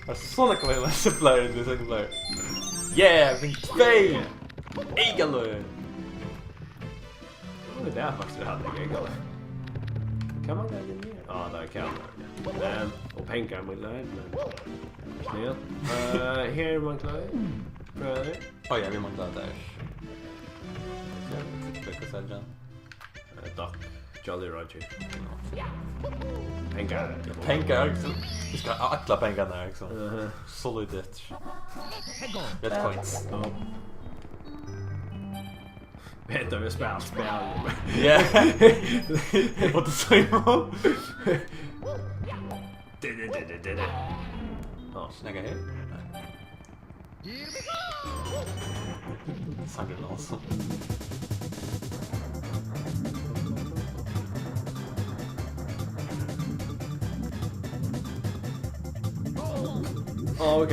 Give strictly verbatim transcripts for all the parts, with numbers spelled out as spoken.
Var so nógv av henni, so blær, so blær. Yeah, vinn tvey! Eykaløn! Nú, tað er faktiskt rætt, ikki, Eykaløn? Kann man gera tað? Á, tað kann man. Men, og pengar manglar, men snælt. Eh, her manglar. Prøva. Á ja, vit mangla tað. Skal eg selja? Eh, takk. Jolly Roger. Pengar. Pengar, so vit skulu hava allar pengarnar, ikki so? Mhm. So lítið eftir. Red coins. Ja. Hetta við spæl, spæl. Ja. What the same? Á. Snakka her? Nei. Sangurin, altso. Á, ok.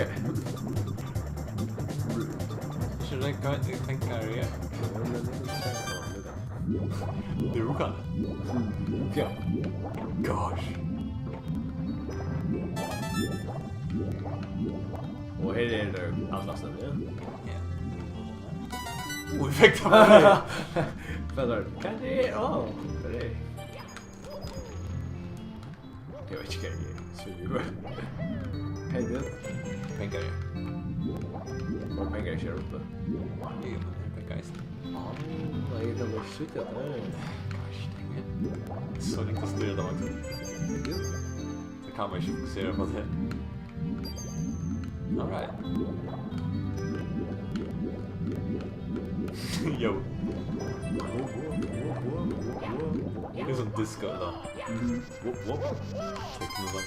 Ikki ranka, eg tenki her, ja. Ruka. Ruka. Gosh. Og her eru teir allastaðni, ja. Ja. Ui, vit fekk tað bara. Hvat er tað? Hvat er tað? Á, hvat er tað? Eg veit ikki, hvat eg eri. So eg bara. Hey, dude. Pengar, ja. Og pengar ikki her uppi. Jú, men her er pengar eisini. Á, nei, eg kann bara sita har. Gosh, dang it. So ringt at stýra tað, Max. Hey, dude. Tað kann man ikki fokusera uppá tað. All right. Yo. Tað er sum disco, ella? Mhm. Whoop, whoop. Tekno, sann.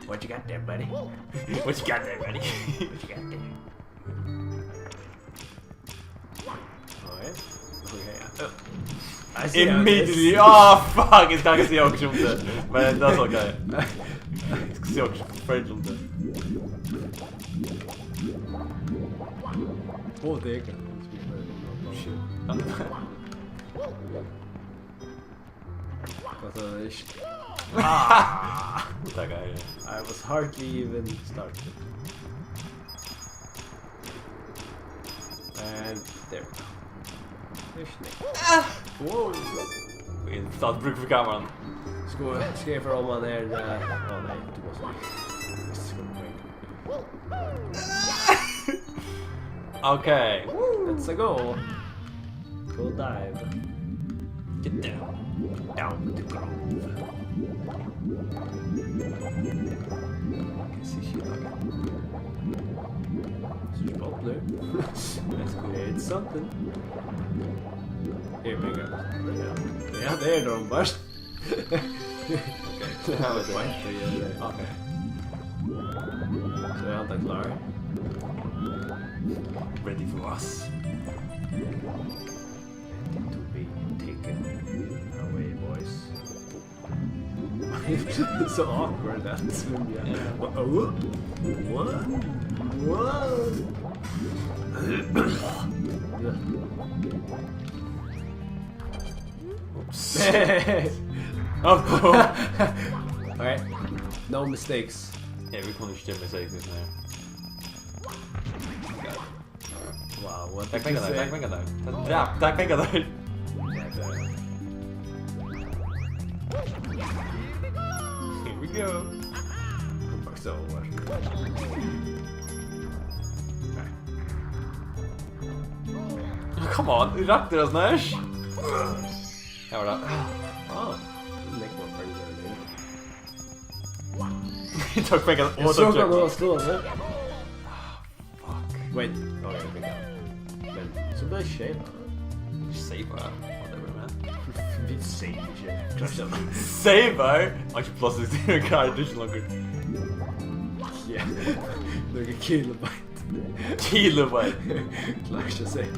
What you got there, buddy? What you got there, buddy? What you got there? Alright. Okay, ja. I see how it is. Immediately. Oh, fuck, eg skal ikki siga okkurt um tað. Men that's okay. Eg skal siga okkurt forferdiligt um tað. Á, tað er ikki. Shit. Hvat er tað? Ah! Takk, Ari. I was hardly even started. And there we go. Tað er snakk. Ah! Wow. Vit hava brúk fyri kameraet. Skal, skal eg fara oman her, eh, á nei, tú mást. Okay. Let's go. Go dive. Get down. Down with the groove. Eg sigi ikki nakað. Sigi ikki bobler. Let's go. It's something. Her, my God. Ja. Ja, tað er tað bara. Okay, so have it. Beint í, ja. Okay. So er hann klár. Ready for us. Ready to be taken away, boys. It's so awkward, that swim, yeah. Yeah. What? What? What? Oops. Oh. Okay. No mistakes. Ja, vit kunnu ikki gera mistakes, nei. Wow, what did you say? Takk pengar, takk pengar. Takk, takk pengar. Here we go. Fuck, so what? Okay. Come on, rakti tað snart. Her var tað. Ah, make more friends over there. Eg tók pengar og eg sá tók hvat tað var stående. Fuck. Wait. Ó, eg fekk tað. Men so bleiv eg save. Save, whatever, man. Vit save ikki. Save? Har ikki pláss til cartridge longur. Ja. Nøkur kilobyte. Kilobyte. Klárar ikki at save.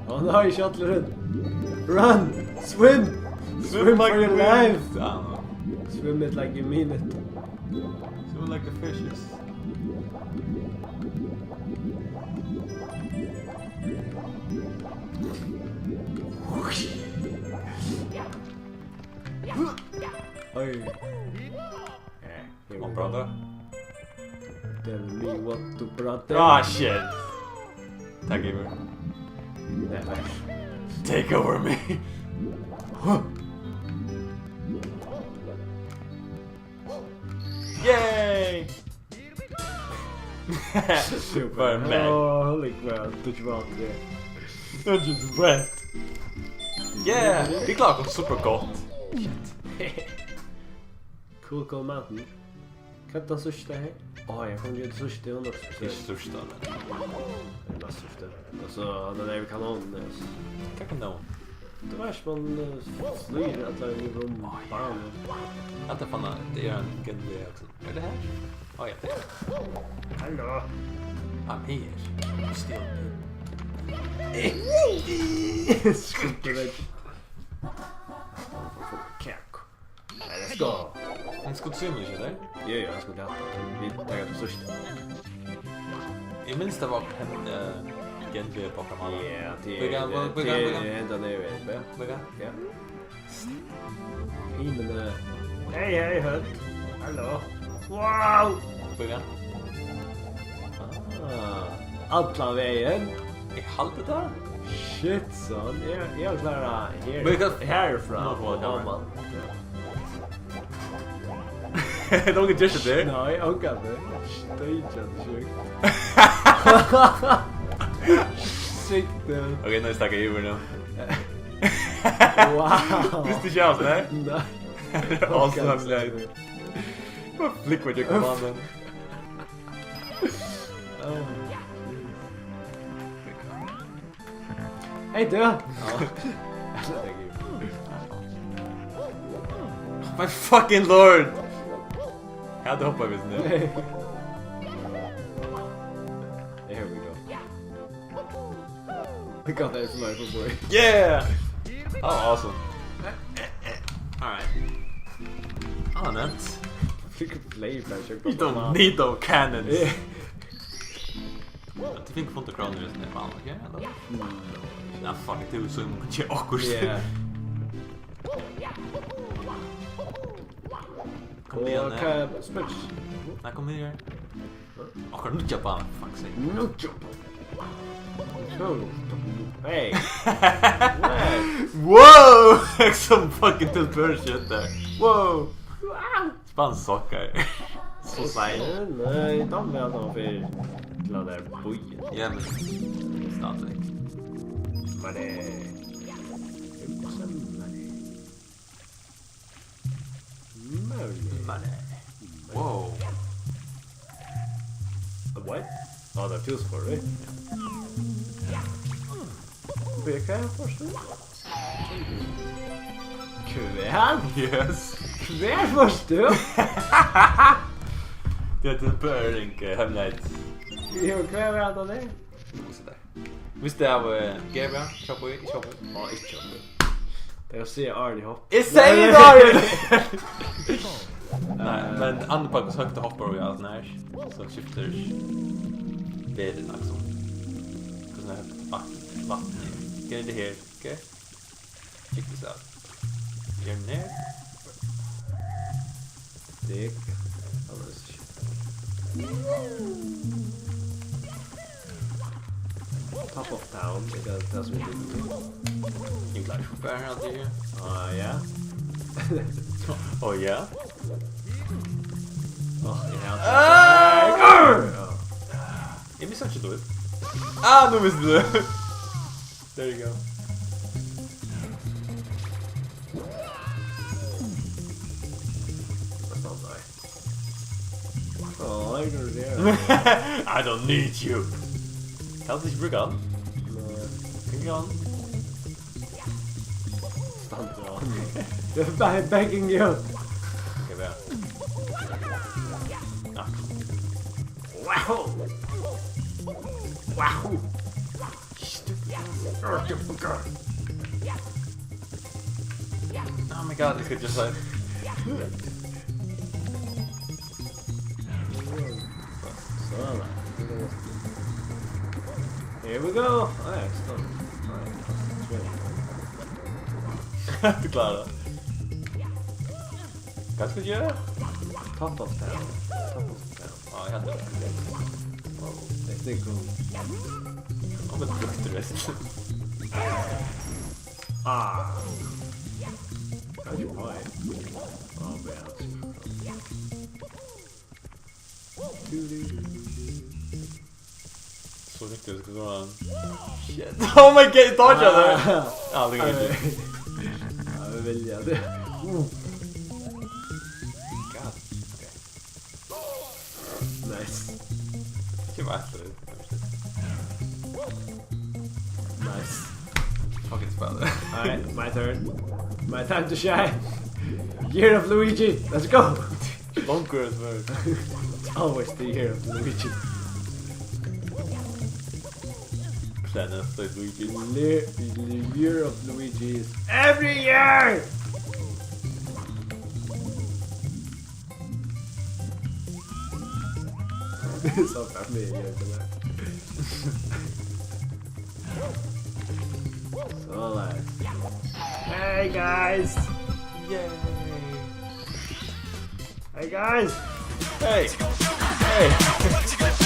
Ó nei, skjallur. Run! Swim! Swim for your life! Swim it like you mean it. Swim like the fishes. Oi. Brother. Tell me what to, brother. Ah, shit. Take over. Nei, nei. Take over me. Yay! Super. Bara mad. Åh, holy crap, du var det. Don't just wet. Yeah, vit kláraðu okkum super gott. Shit. Cool, cool mountain. Hvat er tað síðsta her? Á, eg kom til síðsta, hon er ikki síðsta, men tað er næst síðsta. Og so hann er við kanónini, altso. Hvat kanón? Tú veitst, man, eh, flýr allar í rúm. Á, ja. Bana. Hatta fann hann, tað er ein Gen V aksjón. Er tað her? Á, ja, tað er. Halló. I'm here. Still. Skubba vekk. Fuck. Let's go. Hann skuldi svimja, ikki tað? Jú, jú, hann skuldi hatta. Vit taka tað síðsta. Eg minnist, tað var hent, eh, Gen V á okkara mála. Ja, tað er, tað er hent niðri við, ja. Vika? Ja. Himini. Hey, hey, høvd. Halló. Wow! Vika? Ah, allan vegin. Eg haldi tað. Shit, son. Eg, eg havi klárað her, herfrá. Nú, nú, nú. Á, man. Tað var onkur gestur her. Nei, onkur. Steikjandi sjúkt. Sick, dude. Ok, nú er eg stakkað yvir nú. Wow. Visti ikki av, nei? Nei. Awesome, nei. Bara flúgva gjøgnum vatnið. Hey, du! Ja. My fucking lord! Eg haldi eg hoppaði við nú. There we go. We got that from my boy. Yeah! Oh, awesome. All right. Oh, that's... We could play, but you don't need no cannons. Yeah. Tú fekk hundrað krónur í hesum her, ok? Ella? Mm. Ja, fuck it, tú, so man kann gera okkurt. Yeah. Kom igjen, og hvat, spør. Nei, kom igjen. Okkara nýggja bana, fuck sake. Nýggja bana. Hey. What? Wow! Some fucking tilbehør shit there. Wow! Spann sokkar. So sein. Nei, nei, tað var bara fyri til at tað er bíð. Ja, men stadigvæk. Money. Money. Money. Money. Wow. A what? Oh, they're too far, right? Hvat er fyrst? Hvar? Yes. Hvar fyrst? Tað er til Børing, eh, hemmeligheit. Jo, hvar er hann der? Hvussu er tað? Visti av, eh, G B, shoppa í, shoppa í. Á, ikki shoppa í. Tað er at siga Arne hopp. Eg sigi Arne! Nei, men annar pakki søkti hoppar og alt nær. So skiftir verðin, liksom. Hvussu er vatn, vatn er. Hvat er tað her? Ok. Check this out. Ger den her. Dick. Alles shit. Top of town, er tað tað sum er bygd? Eg klári ikki at fara her, altso. Ah, ja. Á, ja? Áh, eg havi... Ah! Ja. Eg misti ikki, tú veit. Ah, nú misti tú. There you go. That's not nice. Oh, I don't care. I don't need you. Kanst ikki brúka hann? Nei. Kanst ikki hann? Stand on. They're be-, begging you. Okay, bra. Ah. Wahoo! Wahoo! Oh my god, this could just like... Sådan. Here we go! Alright, stop. Alright, that's... Du klarar det. Hvat skal eg gera? Top of town. Ja, ja, det var det. Hetta er cool. Hann var brúktur, veitst tú. Ah. Kanskje mai. Ah, men ja. So riktig, skal vara. Shit. Oh my god, dodge det. Ah. Ja, det går ikke. Ja, vi velger det. Uh. God. Okay. Nice. Ikke bare etter det. Nice. Fucking spennende. Alright, my turn. My time to shine. Year of Luigi. Let's go. Longer as well. It's always the year of Luigi. Planet of Luigi. Le- the year of Luigi is every year. So bad me again, come on. So, like, hey guys! Yay! Hey guys! Hey! Hey!